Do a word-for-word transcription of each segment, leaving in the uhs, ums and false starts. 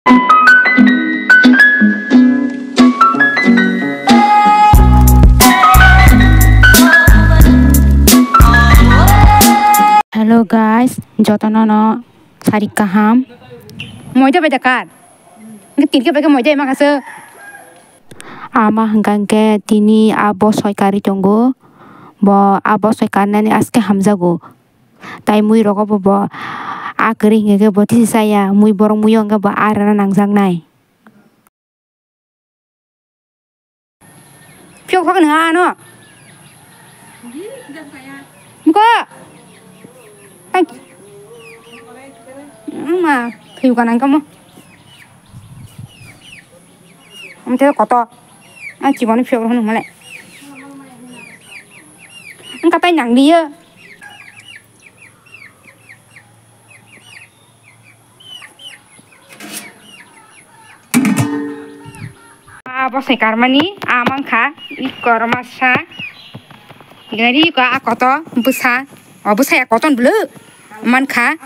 Hello guys, jotono no sari kaham. Moida bai da kar. Nge tin ke bai ke moida ma kasa. Ama hwnkha hwnkhe tini a bosoi karwi tongo. Bo a bosoi karnani aske hamjago. Tai mui rogo bo, bo a kwrwi hwnkhe bo tisi chaya. Mui borok mui o hwnkhe bo a rana nangjaknai. Phiyok phok nang ano. Muko. Ai. Ma, phiyok nang kamo. Amte koto. Ai chiboni phiyok rok male. Ang katai nang liya. A bosai karmani a mankha i korma sa. Gari ko a koto bwsa. O bwsa ya koton bwlw mankha.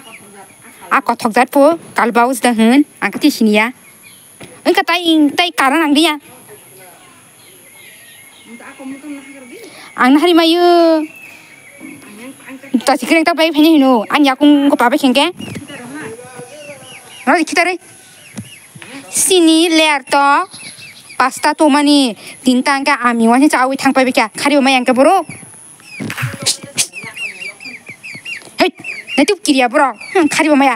A kothok jat po kalbaus da hwn ang kati siniya. Wngkha tai, tai kara nang diya. Ang nahari mayu. Ta sikireng ta bai phene hino. Ang yakung ko pabe khengke. Noro di khitare. Sini ler to. Pasta to mani. Tinta angke ami wani chawi thang pai bekya. Khari mai angke boro. Hei, nai tup kiriya borok. Hmm, kharibo maya.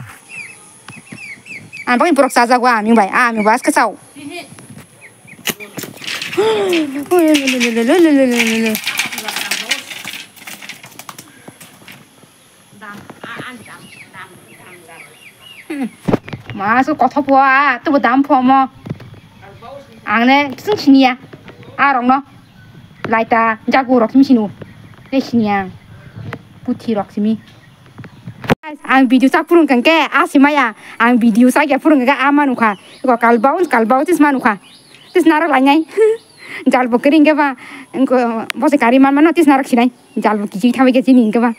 Ang bagwi borok chajago, ah, ami bai. Ah, ami bai, aske chao. Hmm. Ma, so kothok po, ah, tubo dam po mo. Ang ne, kisung siniya. Ah, rong no. Laita jagu rok simi sinu. Tei sini ang. Puthi rok simi. Guys, ang video sak purung kangke, a si maya. Ang video sak ya purung kangke, a manukha. Ko kalbau, kalbau tis manukha. Tis naro lainai. Jalbo kering ke ba. Ko bose kari man mano tis naro sinai. Jalbo kiji thawe ke sini ke ba.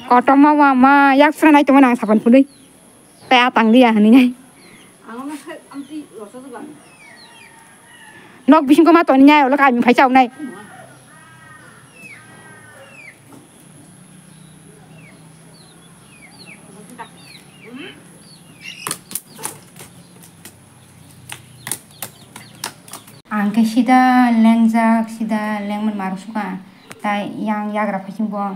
Kotom ma wa ma, yak sura nai tongma nang sapan punui. Tei a tang liya hwnwi nai. Nok bisingo ma toni nai, ulo kami phai chawnai. Ang khe sida lengjak, sida lengmani marok suka. Tai yang yagra phaiching bo.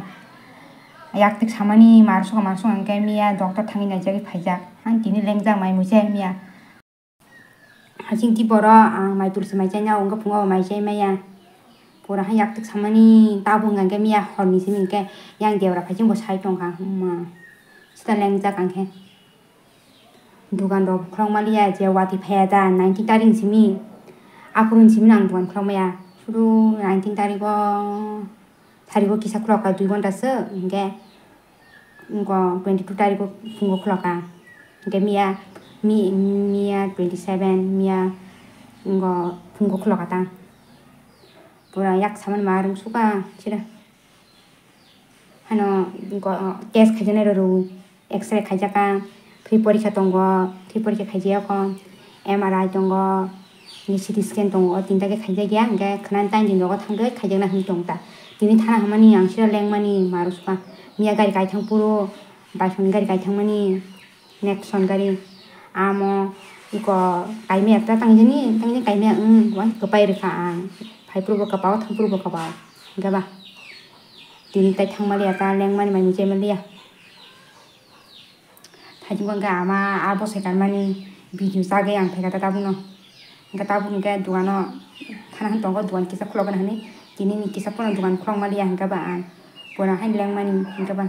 Yaktwk samani marok suka, marok suka hwnkhe miya doctor thangwi naijagwi phaijak. Ang tini lengjak mai muicha miya. Haching tei borok ang mai tulsi mai chaina, wngkha phungo mai chai maya. Pura hai yaktwk samani tabuk hwnkha hwnkhe miya horni simi hwnkhe yang debra phaiching bo sai tongkha. Hwma. Sita lengjak ang khe. Dugan rok khulok maliya je watwi phaiya da nineteen tarik simi. Aphuru simi ang dugan khulok maya. Suru nineteen tarik o, tarik o kisa khulok ka dui ghonta se hwnkhe. Wngkha twenty two tarik o phungo khulok ka. Hwnkhe miya, mi-, miya twenty seven, miya wngkha phungo khulok ka ta. Pura yak samani ma rwng suka sida. Hano wngkha test khaijaknai rw rw, X-ray khaijak ka, twi porikha tongo, twi porikha khaijakya kho, M R I tongo, ni C T scan tongo, o tinta khe khaijak ya, hwnkhe khwnani tain din rogo thangkhe khaijakna hinwi tong ta. Tini thana hwnmani ang sida lengmani ma rw suka. Miya gari kaithang phuru, baisongni gari kaithangmani, Nexon gari. Amo iko kaimia ekta tangjani, tangjani kaimia, wng, wng, kwpai rwkha ang. Phai phuru bo kwpao, thang phuru bo kwpao. Hwnkhe ba? Tini tai thangmaliya ta lengmani mai muchai manliya. Thaichukgo hwnkhe ama a bosai kanmani video chagwi ang phaikha ta tabukno. Hwnkhe tabuk hwnkhe dogano thana hwn tongo, dogan kisa khulogwi hwnwi. Tini ni kisa phano dogan khulokma liya hwnkhe ba ang pura haino lengmani hwnkhe ba.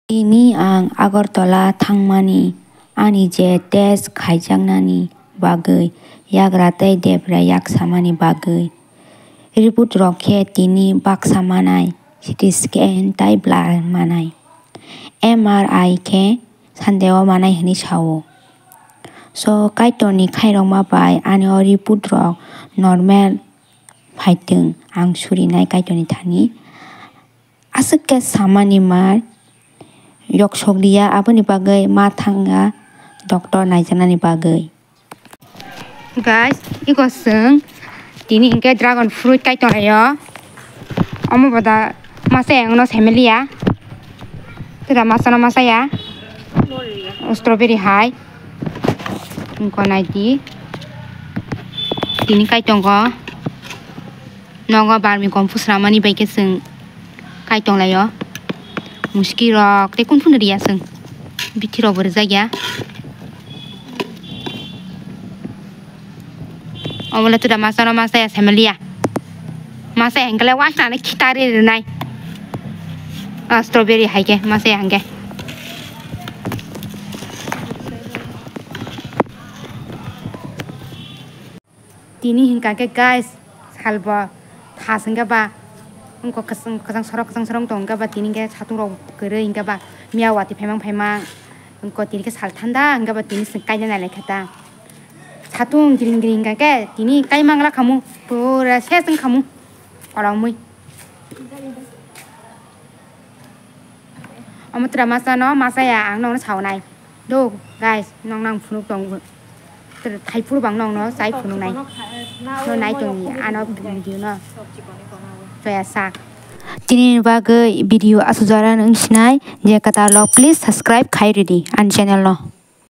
Tini ang Agartala thangmani ani je test khaijaknani bagwi yagra tei debra yak samani bagwi. Report rok khe tini baksa manai, C T scan tai blood manai, M R I khe Sunday o manai hwnwi sao. So, Kaitorni khairokma bai ani o report rok normal phaitwng, ang surinai Kaitorni thani. Aswk khe samani mar, yok sok liya, aboni bagwi ma thangya doctor naijaknani bagwi. Guys, iko chwng tini hinkhe dragon fruit kai tonglaio. Omo boda masa yang no semeliya. Tida masa no masa ya. Strawberry hai. Wngkha naidi. Tini kai tongo. Nogo barmi kompu swnamani bai khe chwng kai tonglaio. Muski rok tei kun phunu riya chwng. Bithi rok bo rijak ya. Omo le tida masa no masa ya semeliya. Masa ya hingkhe le wasna ni khita ri rinai. Ah, strawberry hai khe masa ya hingkhe. Tini hinkha khe guys, salbo thas hinkhe ba, wngkha kwchang, kwchang sorok, kwchang sorok tong hinkhe ba, tini hinkhe satung rok kwrwi hinkhe ba, miya watwi phaimang phaimang, wngkha tini khe sal thanda hinkhe ba, tini chwng kaina nai lai kha ta. Satung gring gring hinkha khe, tini kai mangla khamu, pura ses wng khamu, kolomwi. Omo tura masa no masa ya ang nokno saunai. Do, guys, nokno ang phunuk tongo. Tura thaipuru bang nokno chai phunuknai. No nai tongni ano video no. Soya sak. Tini bagwi video asujara nung sinai je katar lo, please subscribe khai ridi an channel no.